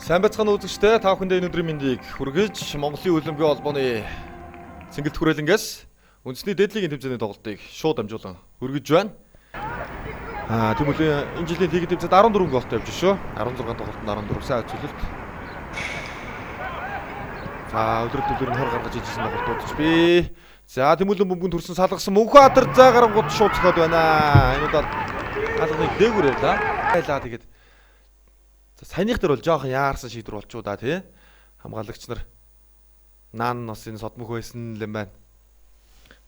Сайн байцгаана үзэгчдээ, та бүхэндээ энэ өдрийн мэндийг хүргэж, Монголын хөлбөмбөгийн холбооны цэнгэлт хүрээлэнгээс үндэсний дээд лигийн тэмцээний тоглолтыг шууд дамжуулан хүргэж байна. Тэмүүлэн энэ жилийн лигийн тэмцээнд 14 гоолтой явж шүү. 16 тоглолтод 14 сайн үзүүлэлт. За, өдөр төлөр нь хор гаргаж ижсэн тоглолтууд ч би. За, Тэмүүлэн бөмбөнд төрсөн салгасан Мөнхбаатар зай гарангууд шууд цохиод байна. Энэ удаад хаалганыг дээгүүр явлаа. Байлаа тэгээд саяных дээр бол жоохон яарсан шийдвэр болчихоо да тий. Хамгаалагч нар наан нас энэ содмөх байсан л юм байна.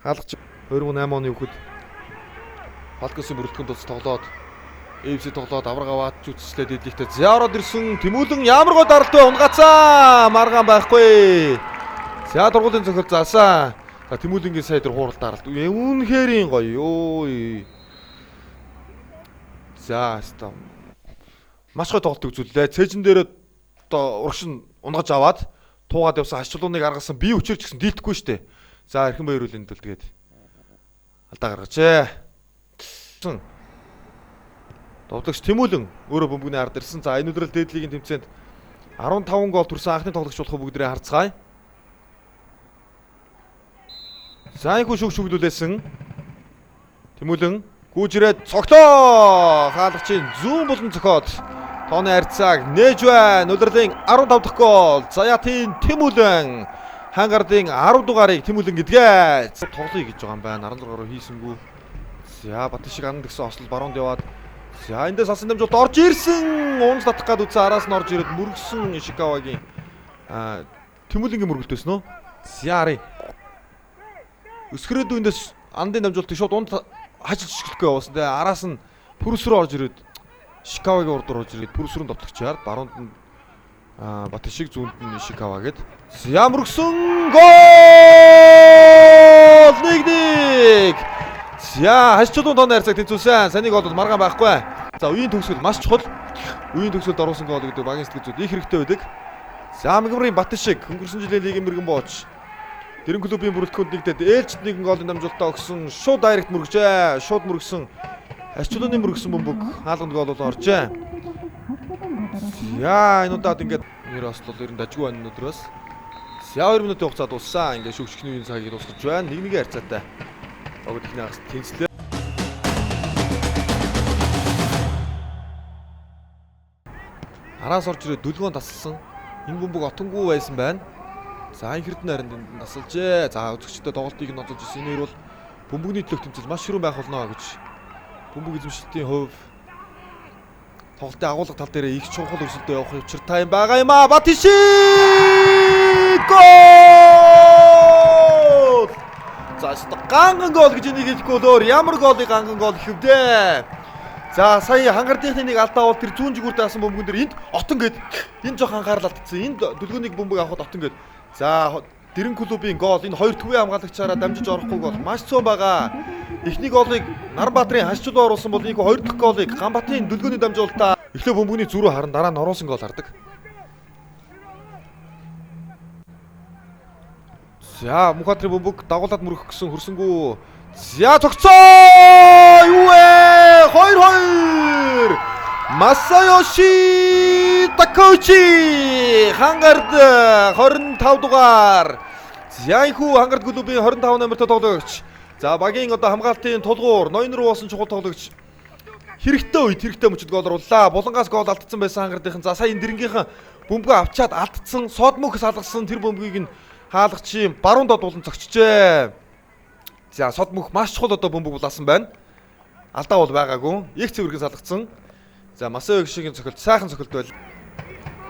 Хаалгач 2008 оны үхэд Falcons-ын бүрэлдэхүүн тулс тоглоод AFC тоглоод авраг аваад ч үтслээ дэдлэгтэй. За ороод ирсэн Тэмүүлэн ямар гоо даралт вэ? Унгаацаа. Маргаан байхгүй. За дургуулын цохол заасан. За Тэмүүлэнгийн сая дээр хуурал даралт. Үнэхэрийн гоё. Йоо. За өстө. Маш гоё тоглолт үзүүллээ. Цэжин дээр одоо урагш нь унгаж аваад туугаад явсан хашчлууныг аргасан би өчөр ч гэсэн дийлдэхгүй штэ. За эрхэн баяруулын төл тэгээд алдаа гаргажээ. Довлогч Тэмүүлэн өөрөө бөмбөгний ард ирсэн. За энэ өдрөл дээд лигийн тэмцээнд 15 гол төрсэн анхны тоглогч болох бүгдээрээ харцгаая. За энэхүү шүг шүглүүлээсэн. Тэмүүлэн гүйж ирээд цогтлоо. Хаалгачийн зүүн булан цохиод тооны харьцааг нээж байна. Улирлын 15 дахь гол. Заяатын Тэмүүлэн хангардын 10 дугаарыг Тэмүүлэн гэдгээ. Тоглоё гэж байгаа юм байна. 16 руу хийсэнгүү. За Батшиг анд гэсэн осол баруунд яваад за эндээс алсан дамжуулалт орж ирсэн. Унж татах гад үтсэн араас нь орж ирээд мөргсөн Ишикавагийн Тэмүүлэнгийн мөргөлт байсан уу? За арай. Өсгөрөөд эндээс андын дамжуулалтыг шууд унд хажил шиглэхгүй явуулсан. Тэгээ араас нь пүрс рүү орж ирээд Ишикавагийн урд руу орж ирээд пүрс рүү довтлогчаар баруунд нь Батшиг зүүнд нь Ишикава гэд. За мөргсөн гол! 1-1. За хашчлуун тооны харьцааг тэнцүүлсэн. Санийг бол маргаан байхгүй. За үеийн төгсгөл маш чухал. Үеийн төгсгөлд оруулсан гол гэдэг багийн сэтгэл зүйд их хэрэгтэй байдаг. За Мегмрын Батшиг өнгөрсөн жилийн лигийн мэрэгэн бууч. Дэрэн клубын бүрэлдэхүүнд нэгдээд ээлжид нэгэн голын дамжуулалтаа өгсөн. Шууд дайрект мөргөжээ. Шууд мөргсөн. Хашчлууны мөргсөн бөмбөг хаалганд гол бол оржээ. За энэ удаад ингээд нэр ослол ер нь дажгүй байна өнөөдрөөс. За 2 минутын хугацаа дууссан. Ингээд шүүгчний үеийн цагийг дуусгаж байна. 1-1 харьцаатай. Огт ихний хагас тэнцлээ. Араас орж ирээд дүлгөөн тасалсан. Энэ бөмбөг отонгүй байсан байна. За инхэрдэн наранд энд тасалжээ. За үзэгчдэд тоглолтыг нь онцолж ирсэн. Энэ хоёр бол бөмбөгний төлөх тэмцэл маш ширүүн байх болно гэж. Бөмбөг эзэмшилтийн хувь тоглолтын агуулга тал дээр их чухал өрсөлдөө явах учиртай юм байгаа юм аа. Батиши гол! За ганган гол гэж энийг хэлэхгүй л өөр ямар голыг ганган гол гэвдээ. За сая хангардынхны нэг алдаа бол тэр зүүн жигүүрт асан бөмбөгөн дээр энд отон гэд энэ жоох анхаарал алдсан. Энд дүлгөөнийг бөмбөг авахд отон гэд. За Дэрэн клубын гол энэ хоёр төвийн хамгаалагчаараа дамжиж орохгүй гол маш цөөн байгаа. Эхний голыг Наранбаатарын хашчлуу оруулсан бол энэ хоёр дахь голыг Ганбатын дүлгөөний дамжуулалтаа эхлээ бөмбөгний зүрүү харан дараа нь оруулсан гол хардаг. За Мөнхбаатарын бөмбөг дагуулад мөрөх гэсэн хөрсөнгүү. За цогцоо! Юу вэ? 2-2. Масайоши Такоучи хангард 25 дугаар. За энэхүү хангард клубын 25 номертой тоглогч. За багийн одоо хамгаалтын тулгуур ноён руу болсон чухал тоглогч. Хэрэгтэй үед хэрэгтэй мөчд гол орууллаа. Булангаас гол алдсан байсан хангардынхан. За сая энэ дэрнгийнхэн бөмбөгөө авчаад алдсан, содмөх салгасан тэр бөмбөгийг нь хаалгачийн баруун дод булан зогчжээ. За содмөх маш чухал одоо бөмбөг булаасан байна. Алдаа бол байгаагүй. Их цэвэрхэн салгацсан. За Масайо гişигийн цохилт сайхан цохилт байл.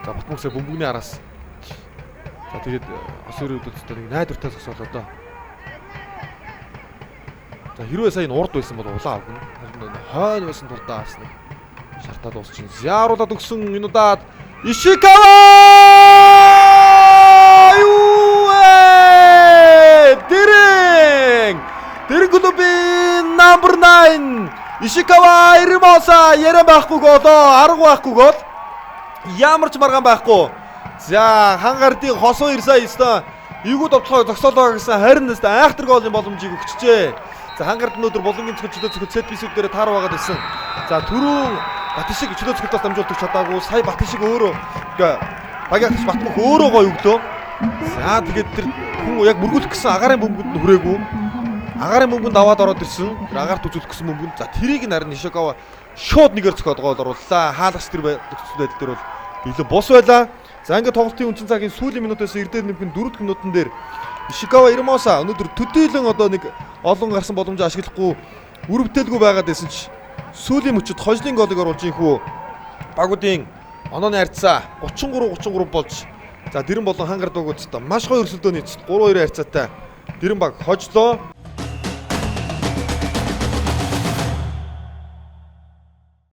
За Батмөхсөө бөмбөгний араас. За тэгээд ос өрөөдөлтөд нэг найдвартай зогсоолоо доо. За хэрвээ сая энэ урд байсан бол улаан авна. Харин хойно байсан тулдаа бас нэг шартаад дуусчин. За оруулаад өгсөн энэ удаад Ишикава! Юу вэ? Дэрэн! Дэрэн клубын number 9 Ишикава Иримоса яриа байхгүй голоо, арга байхгүй гол. Ямар ч маргаан байхгүй. За хангардын хосоо ирсэн ёстой. Эвгүй довтлогоо зогсоолоо гэсэн харин ёстой айхтар голын боломжийг өгчжээ. За хангард өнөөдөр булангийн цохилт чөлөө цохилт сет писүүд дээр таар байгаад байсан. За түрүүн Батшиг чөлөө цогцолтоос дамжуулах чадаагүй. Сая Батшиг өөрөө багийн ахлагч Батмөх өөрөө гоё өглөө. За тэгээд тэр хүн яг мөргүүлэх гэсэн агаарын бөмбөнд нь хүрээгүй. Агаарын бөмбөнд аваад ороод ирсэн. Тэр агаарт үзүүлэх гэсэн бөмбөнд. За тэрийг нь харин Нишикава шууд нэгээр цохиод гоол орууллаа. Хаалгач тэр нөхцөл байдал дээр бол илүү бус байлаа. За ингээд тоглолтын үндсэн цагийн сүүлийн минутаас эрдээр нэмэх нь 4 дахь минутан дээр Ишикава Ирмоса өнөөдөр төдийлөн одоо нэг олон гарсан боломжоо ашиглахгүй үр бүтээлгүй байгаад байсан ч сүүлийн мөчөд хожлын голыг оруулж ийхүү багуудын онооны харьцаа 33-33 болж за Дэрэн болон Хангар дуугуудтай маш гоё өрсөлдөөний эцэст 3-2 харьцаатай Дэрэн баг хожлоо.